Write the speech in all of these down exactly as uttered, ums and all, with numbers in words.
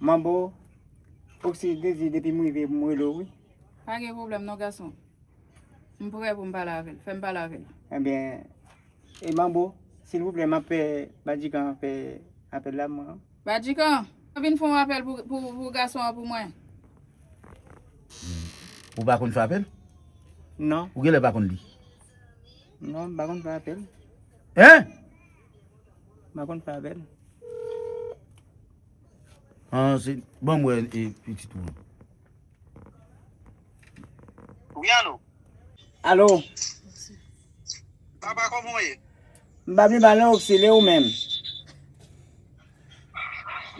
Manbo, Oksi te di depi m rive pou m rele w, wi. Pa gen pwoblèm non, gason. M prè pou m pale avè l. Fè m pale avè l. Ebyen, e Manbo, silvouplè, m ap fè Badjikan fè apèl la pou mwen. Badjikan, vin fè yon apèl pou, pou, pou gason an pou mwen. Ou pa konn fè apèl? Non. Ou genlè pa konn li? Non, m pa konn fè apèl. Hein? M pa konn fè apèl. Ah, se, ban m wè, e, pitit ou an. Wi, alo. Alo. Papa, kòman w ye? M pa byen pale, Oksi, e ou menm?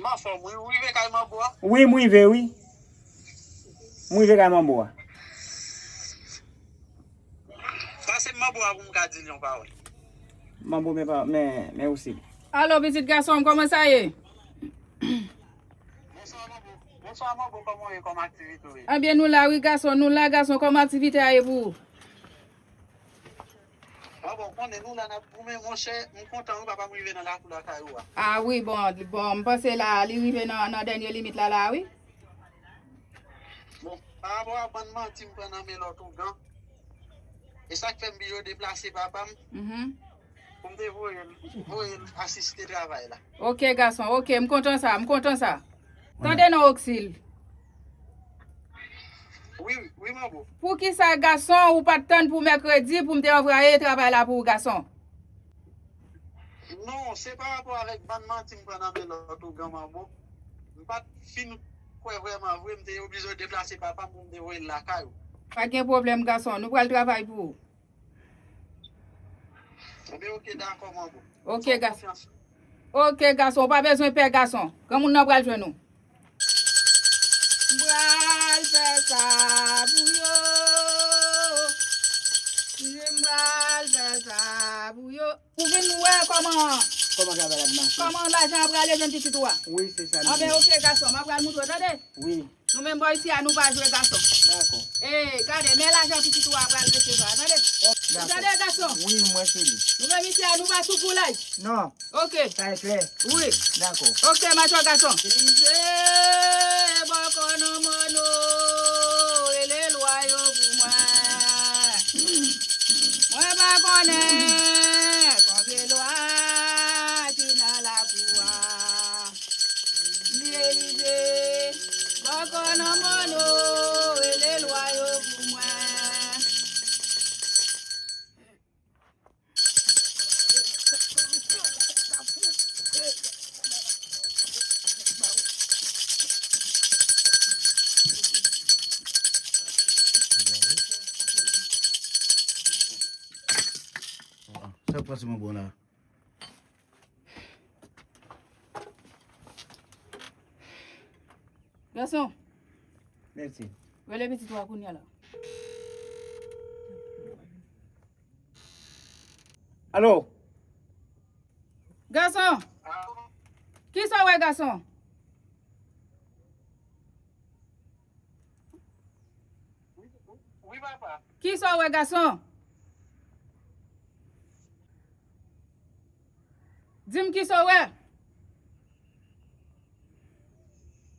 M anfòm, wi. Ou rive kay Manbo a? Wi, m rive, wi. M rive kay Manbo a. Pase m Manbo a pou m ka di l yon pawòl. Manbo, men pa, men, men Oksi. Alo, pitit gason m, kòman sa ye? Bonswa, Manbo. Bonswa, Manbo, kòman w ye, kòman aktivite w ye? Ebyen, nou la, wi, gason, nou la, gason, kòman aktivite a ye pou ou? Manbo, konnen nou la n ap goumen, monchè, m kontan, wi, papa, m rive nan lakou lakay ou a. Ah, wi, bon, bon, m panse la, li rive nan, nan dènye limit la, la, wi. Bon, pa rapò a bann manti m pran nan men lòt ougan, e sa k fè m bliye deplase papa m, mhm, pou m te voye l, voye l asiste travay la. Ok, gason, ok, m kontan sa, m kontan sa. Tande non, Oksi. Wi, wi, Manbo. Poukisa, gason, ou pa t tann pou mèkredi pou m te anvwaye travay la pou ou, gason? Non, se pa rapò avèk bann manti m pran nan men lòt ougan, Manbo. M pa t fin kwè vrèman vre, m te oblije deplase papa m pou m te voye l lakay ou. Pa gen pwoblèm, gason. Nou pral travay pou ou. Ebyen, ok, dakò, Manbo. Ok, gason. Ok, gason, ou pa bezwen pè, gason. Granmoun nan pral jwenn ou. M pral fè sa pou yo. M pral fè sa pou yo. Pou vin wè kòman, kòman travay la ap mache, kòman lajan ap rale jwenn pitit ou a. Wi, se sa. Anben, ok, gason, m ap pral montre w, tande? Wi. Nou menm bò isi a, nou pa jwe, gason. Dakò. E, gade, men lajan pitit ou a pral resevwa, tande? Ou tande, gason? Wi, m wè se li. Nou menm isi a, nou pa sou foulay. Non. Ok. Sa e klè. Wi. Dakò. Ok, m a jwe, gason. Elize, bòkò nan mòn, rele lwa yo pou mwen. Mwen pa konnen konbyen lwa ki nan lakou a. Elize, bòkò nan mòn, rele lwa yo pou mwen. Sa k pase, Manbo, la? Gason. Mèsi. Rele pitit ou a kounye a la. Alo. Gason. Kisa w wè, gason? Wi, papa. Kisa w wè, gason? Di m kisa w wè.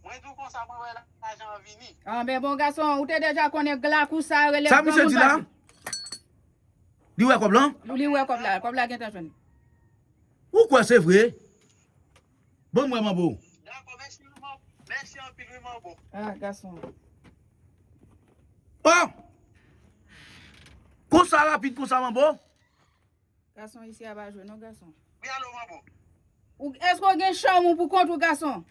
Mwen di w konsa, mwen wè lajan an vini. Anben bon, gason, ou te deja konnen glak ou sa rele granmoun pase. Sa misye di la? Li wè kòb lan? Li wè kòb la, kòb la gentan jwenn. Ou kwè se vre? Ban m wè, Manbo. Dakò, mèsi, Manbo. Mèsi anpil, wi, Manbo. Ah, gason. Oh! Konsa rapid, konsa, Manbo? Gason, isi a pa jwe non, gason. Wi, alo, Manbo. Ou, èske w gen chanm ou pou kont ou, gason?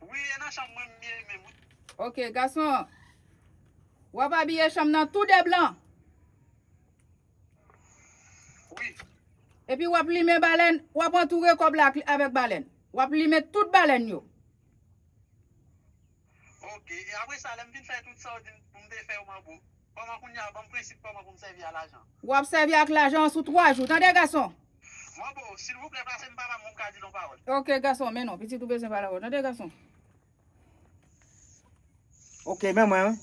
Wi, e nan chanm mwen m ye menm, wi. Ok, gason. W ap abiye chanm nan tou de blan. Wi. Epi w ap limen balèn, w ap antoure kòb la ak, avèk balèn. W ap limen tout balèn yo. Ok, e apre sa, lè m fin fè tout sa w di m pou m te fè yo, Manbo, kòman kounye a, ban m prensip kòman pou m sèvi a lajan? W ap sèvi ak lajan an sou twa jou, tande, gason? Manbo, silvouplè, pase m papa m pou m ka di l yon pawòl. Ok, gason, men non, pitit ou bezwen pale avè w, tande, gason? Ok, men mwen, wi.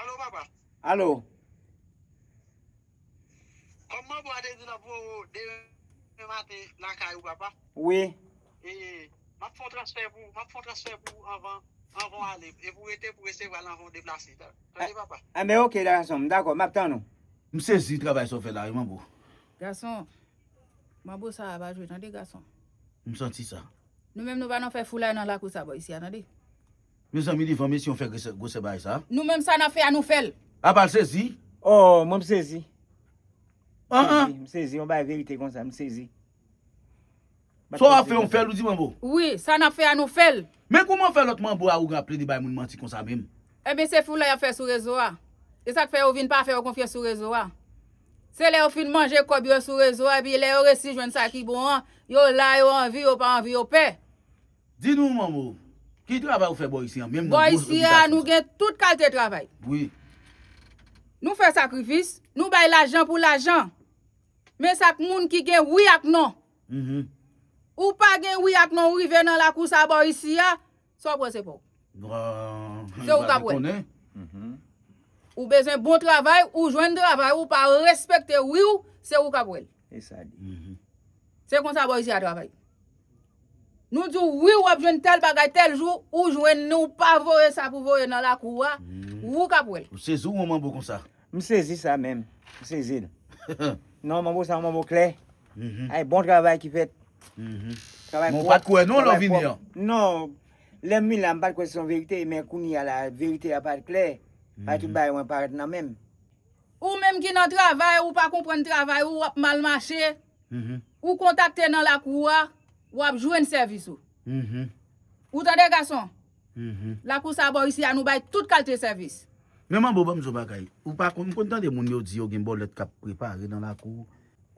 Alo, papa. Alo. Kòm Manbo a te di l ap voye w demen maten lakay ou, papa. Wi. E, m ap fè yon transfè pou, m ap fè yon transfè pou anvan, anvan w ale. E pou rete, pou resevwa l anvan w deplase. Ta-, tande, papa? A, men oke, gason m, dakò, m ap tann ou. M sezi travay sa w fè la, wi, manbo. Gason, manbo sa a pa jwe, tande, gason. M santi sa. Nou menm, nou pa nan fè foulay nan lakou sa bò isi a, tande. Mezanmi, devan mesye, yon fè gwosè, gwosè bagay sa. Nou menm, sa n ap fè a, nou fè l. Apa l sezi? Oh, mwen m sezi. An, an. M sezi, m sezi, yon bagay verite konsa, m sezi. Sa w ap fè, yon fè l, ou di manbo? Wi, sa n ap fè a, nou fè l. Men kòman fè lòt manbo a ou gen ap plede bay moun manti konsa menm? Ebyen, se foulay y ap fè sou rezo a. E sa k fè yo vin pa fè yo konfyans sou rezo a. Se lè yo fin manje kòb yo sou rezo a, epi lè yo resi jwenn sa ki bon an, yo la, yo anvi, yo pa anvi, yo pè. Di nou, manbo, ki travay ou fè bò isi an? Menm bò isi a, nou gen tout kalite travay. Wi. Nou fè sakrifis, nou bay lajan pou lajan. Men sa k moun ki gen wi ak non. Mhm. Ou pa gen wi ak non, ou rive nan lakou sa bò isi a, sa w pran se pa w. Se ou k ap wè. Mhm. Ou bezwen bon travay, ou jwenn travay, ou pa respekte wi w, se ou k ap wè l. E sa di. Mhm. Se konsa bò isi a travay. Nou di w wi, w ap jwenn tèl bagay tèl jou, ou jwenn li, ou pa voye sa pou voye nan lakou a, mhm, ou k ap wè l. Ou sezi w, manbo konsa. M sezi sa menm. M sezi l. Non, manbo sa, manbo klè. Mhm. Ay, bon travay ki fèt. Mhm. Travay pwòp. Men w pa t kwè non lè w vini an. Non, lè m vin la, m pa t kwè se yon verite, men kounye a la, verite a parèt klè. Paske tout bagay mwen parèt nan men m. Ou menm ki nan travay, ou pa konprann travay ou, w ap mal mache. Mhm. Ou kontakte nan lakou a, w ap jwenn sèvis ou. Mhm. Ou tande, gason? Mhm. Lakou sa bò isi a, nou bay tout kalite sèvis. Men manbo, ban m di w bagay. Ou pa konn, m konn tande moun yo di yo gen bòlèt k ap prepare nan lakou.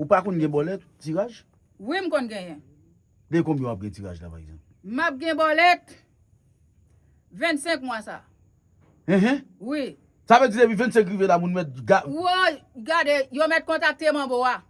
Ou pa konn gen bòlèt, tiraj? Wi, m konn genyen. De konbyen w ap gen tiraj la, pa egzanp? M ap gen bòlèt vennsenk mwa sa. Enhen. Wi. Sa vle di depi vennsenk rive la, moun mèt ga- Woy, gade, yo mèt kontakte manbo a.